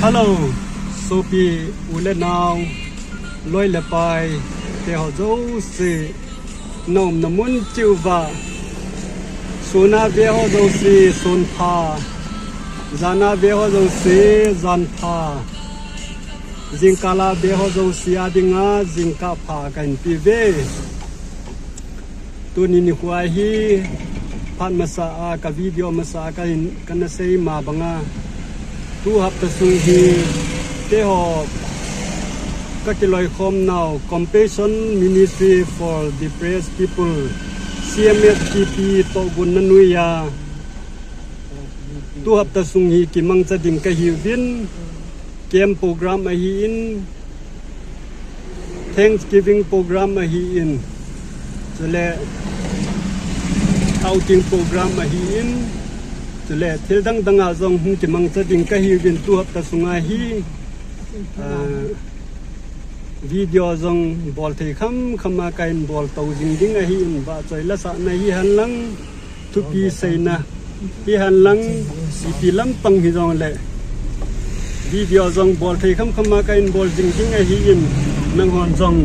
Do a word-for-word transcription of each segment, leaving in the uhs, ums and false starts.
Hello, sopi u le nao, loi le pai, teho jouse, na umna mun cheh uva, sun a veho jouse, sun pha, jan a veho jouse, jan pha, jingkah a veho jouse a dinga, jingkah pha kahin peh uve. Tuni nikho hi phat masa a ka video masa a kahin, kana sei ma banga, tu hapta sung hi teho ka kiloikhom nau Compassion Ministry for Depressed People, C M F D P tohgon na noiya, tu hapta sung hi kimangcha ding kahiuvin, camp program ahin, Thanksgiving program ahin, chule outing program ahin, chule thil dang dang a jong hung kimangcha ding kahiuvin tu hapta sunga hi, ah, video jong bol thei kham kham a kahin bol to jing ding ahin, vahchoi lasahna hihen lang, thupi seina hihen lang, ipi lampang hijongle, video jong bol thei kham kham a kahin bol jing ding ahin, nanghon jong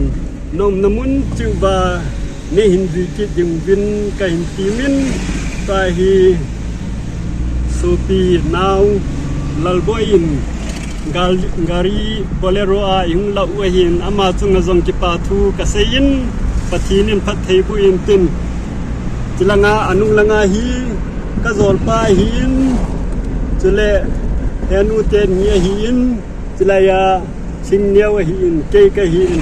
na umna mun cheh uva neihin jui kit diuvin kahin temin, tua hi sopi nao Lalboi in gal-, gari Bolero a ihung lah u ahin, ama chunga jong kipa thu kasei in, Pathen in phatthei boh in tin, chulanga anung langa hi kajolpa ahin, chule henu teni ahin, chulaiya Thingneo ahin, kei kahin,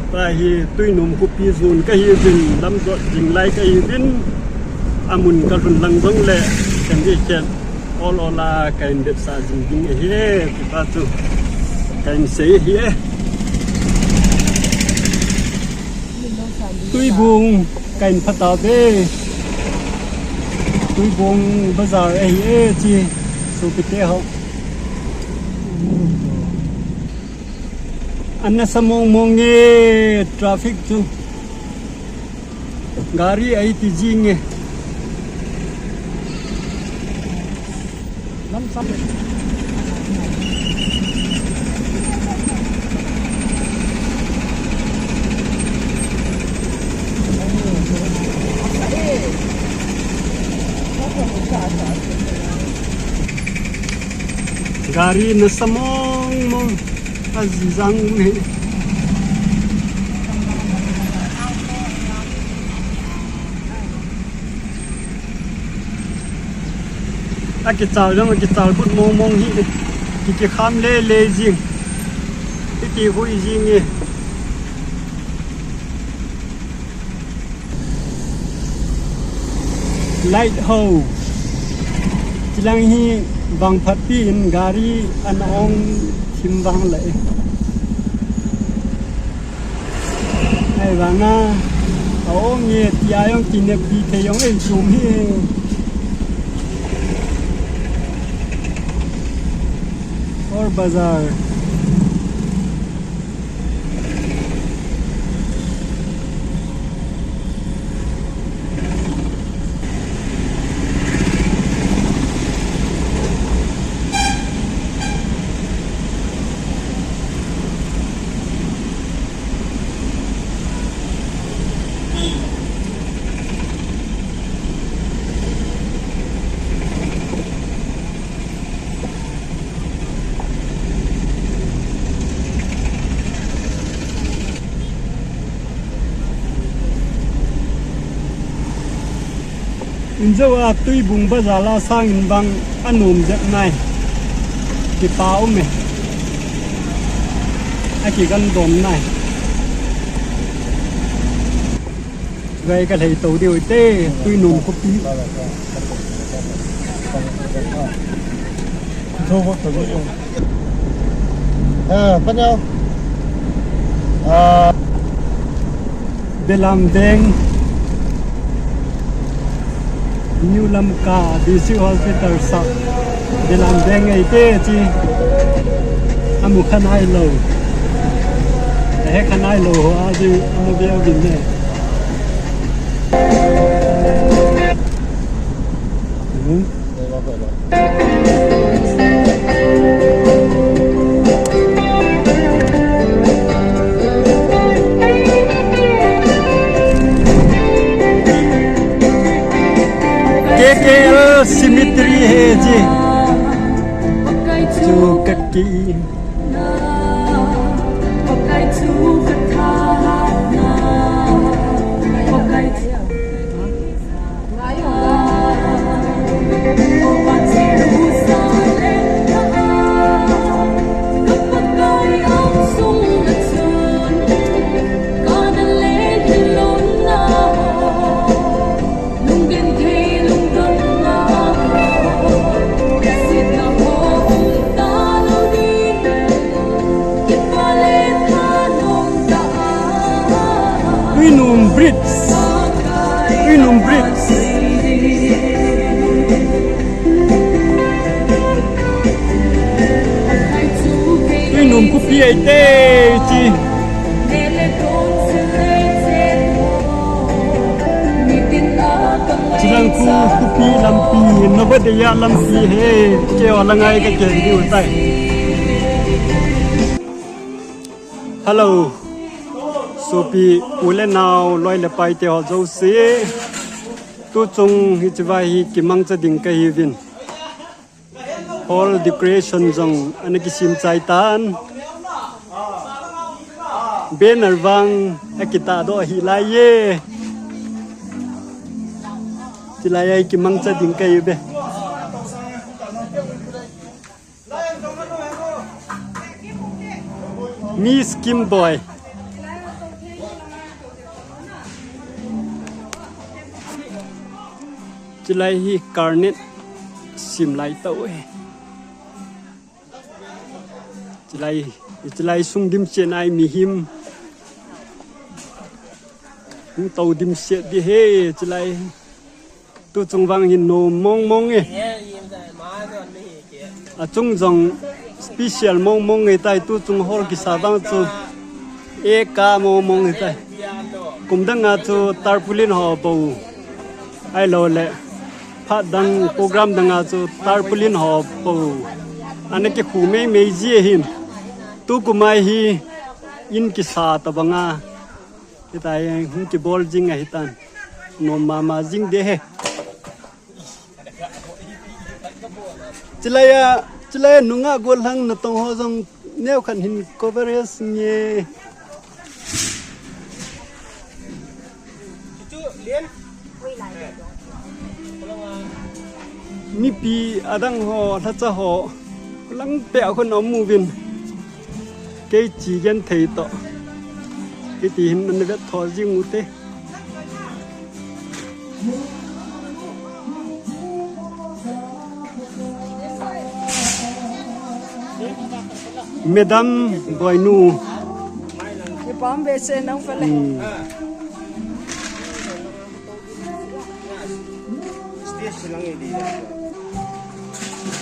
tua hi Tuinom khopi jon kahiuvin, lamjot jing lai kahiuvin, amun kalhun lang jongle, ken ding ken ol ol a kahin vetsah jing ding ahi, tipa chu kahin sei ahi e. Tuibung kahin phatauve. Tuibung bazar ahi e, chi sopite ho. Ana sa mong mong e, traffic chu. Gari aiti jing e. Gari nasa mong mong. Ajijang um hi. Akichal jong, akichal but mong mong hi. Ki, kikham le le jing. Hiti hui jing e. Light ho. Chilang hi vangphat pi in gari ana ong thim vang le. Ahivanga, aong e, tia jong kineppi thei jong eichom hi. Or bazar. Injo a Tuibung bazar la sang in vang anom jep nai. Kipa um e. Akigan dom nai. Gai ka lei to diu te, Tuinom khopi. Ah, panyo. Ah. Belam Veng. New Lamka District Hospital sah. Belam Veng eite chi. Amu kha nailou. Ahe kha nailou ho aji amu be amu ne. Hmm? Ki Tuinum Bridge. Tuinum Bridge. Tuinum khopi ahi te chi. Chilang khu khopi lampi, Navodaya lampi hi, keiho lang a ka keng diu tai. Hello. Sopi, u le nao, loi le pai te ho jouse. Tuchung hiche va hi kimangcha ding kahiuvin. Hall decoration jong ana kisem chai tan. Banner vang akitah doh ahi lai e. Chulai a hi kimangcha ding kahiuve. Miss Kim Boy. Chulai hi carnet sem lai tauve. Chulai, chulai sung dimset a hi mihem hung tou dimset ding ahi, chulai. Tuchung vang hin nom mong mong e. Achung jong special mong mong e tai, tuchung hall kisa vang chu eka mong mong e tai. Kum dang a chu tarpaulin ho bou. Ahilou le, phat dang program dang a chu tarpaulin ho bou. Ana kikhu mei mei ji ahin. Tukum a hi in kisa tabang a. Hitia hung kibol jing ahitan. Nom mama jing ding ahi. Chulai a, chulai a nunga gollhang natong ho jong neokhat hin coverage nge. Mipi adang ho, lhacha ho, lang peh a khun aum uvin. Kei chi genthei toh. Hiti hin ana vet tho jing ute. Madam Boinu. Ipam be se nang pale. Hmm.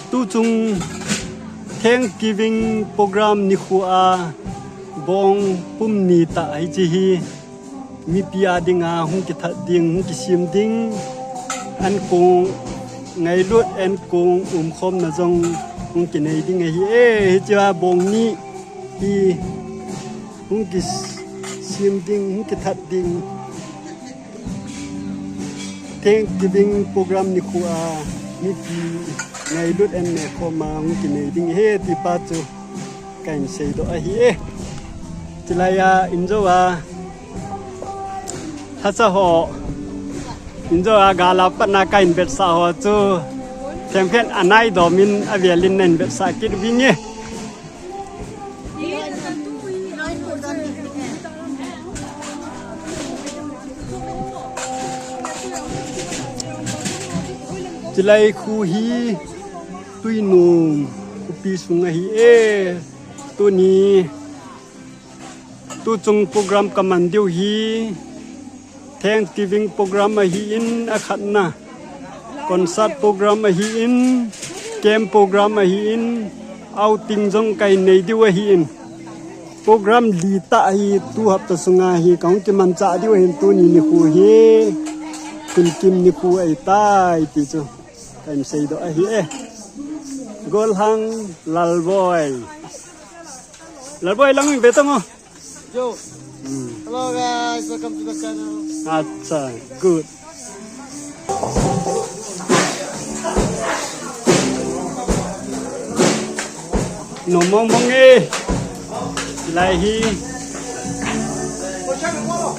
Tuchung Thanksgiving program nikho a bong pum ni tah hiche hi mipi a dinga hung kithat ding, hung kisem ding, ankong ngailut, ankong umkhomna jong hung kinei ding ahi e. Hiche a bong ni hi hung kisem ding, hung kithat ding. Thanksgiving program nikho a mipi ngailut an nekhom a hung kinei ding ahi ti pa chu kahin seidoh ahi e. Chulai a injo a lhacha ho, injo a gal a patna kahin vetsah ho chu themkhat anai domin avelin nahin vetsah kit uvin e. Chulai khu hi Tuinum khopi sung ahi e. Tuni tuchung program kaman diu hi Thanksgiving program ahin, akhatna concert program ahin, camp program ahin, outing jong kahin nei diu ahin. Program li tah hi tu hapta sunga hi kahung kimanchah diu ahin, tuni nikho hi Khunkim nikho ahitai ti chu kahin seidoh ahi e. Golhang Lalboi. Lalboi lang ve tang o. Yo. Hmm. Hello guys, welcome to the channel. Acha, good. Nom mong mong e. Lai hi.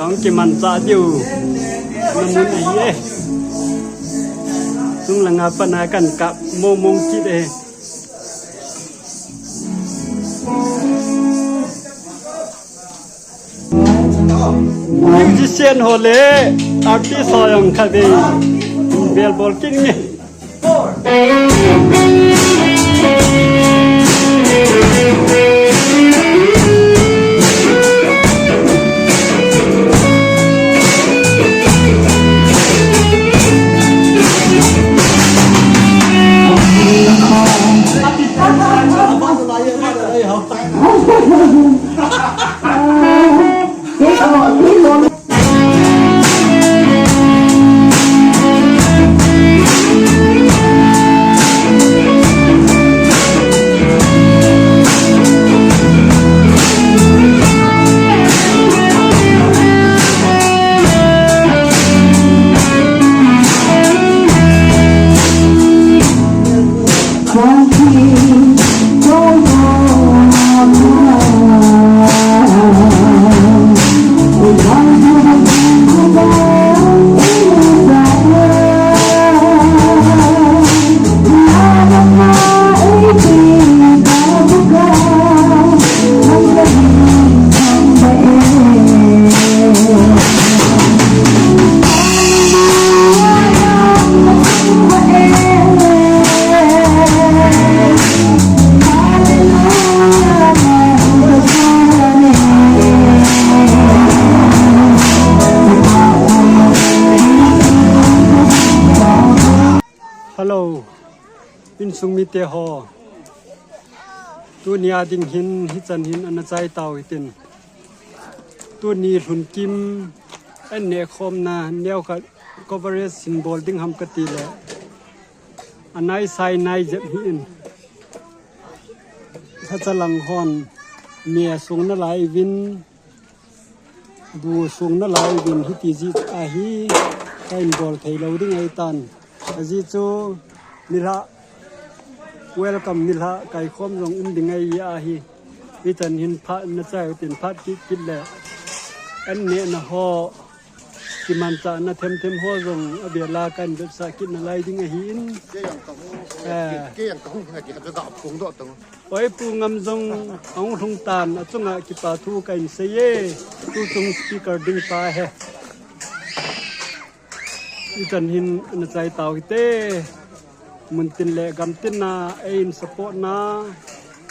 Kang kimanchah diu. Namun ahi e. Chung langa pat a kan kap mong mong kit e. Musician ho le artist ho jong khatvei bel bol kit nge. Hello, insung mite ho. Tuni a ding hin, hichan hin ana chai tau hitin. Tuni lhun kim, an neh khomna, neo khat coverage hin bol ding ham kati le. Anai sai nai jep hi in. Sacha lang hon, me sung nalai uvin, bu sung nalai uvin hiti jeh ahi, ka in bol thei lou ding ahi tan. Ajeh chu nilhah, welcome nilhah, kaikhom jong um ding ahi ahi. Hichan hin phat na chai utin phat kit kit le. An nehna ho, kimanchahna themthem ho jong abel a kan vetsah kit nalai ding ahi in. Kei jong ka hung, eh, kei jong ka hung, kei ka ga phung doh tang. Oi, Pu Ngamjong ahung lhung tan, achunga kipa thu ka in sei e. Tuchung speaker ding pa hi. Hichan hin ana chai tau hite. Muntin le gamtin a, ei in support na,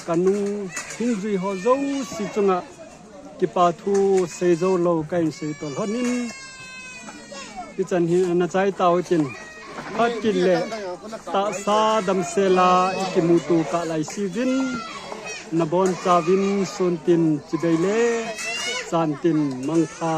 ka nung hingjui ho jouse chunga kipa thu sei jou lou ka in sei tol hon in. Hichan hin ana chai tau hitin. Phat kit le tahsa damsel a i kimuto kah lai seh uvin. Nabon chauvin sun tin chibai le chan tin mangpha.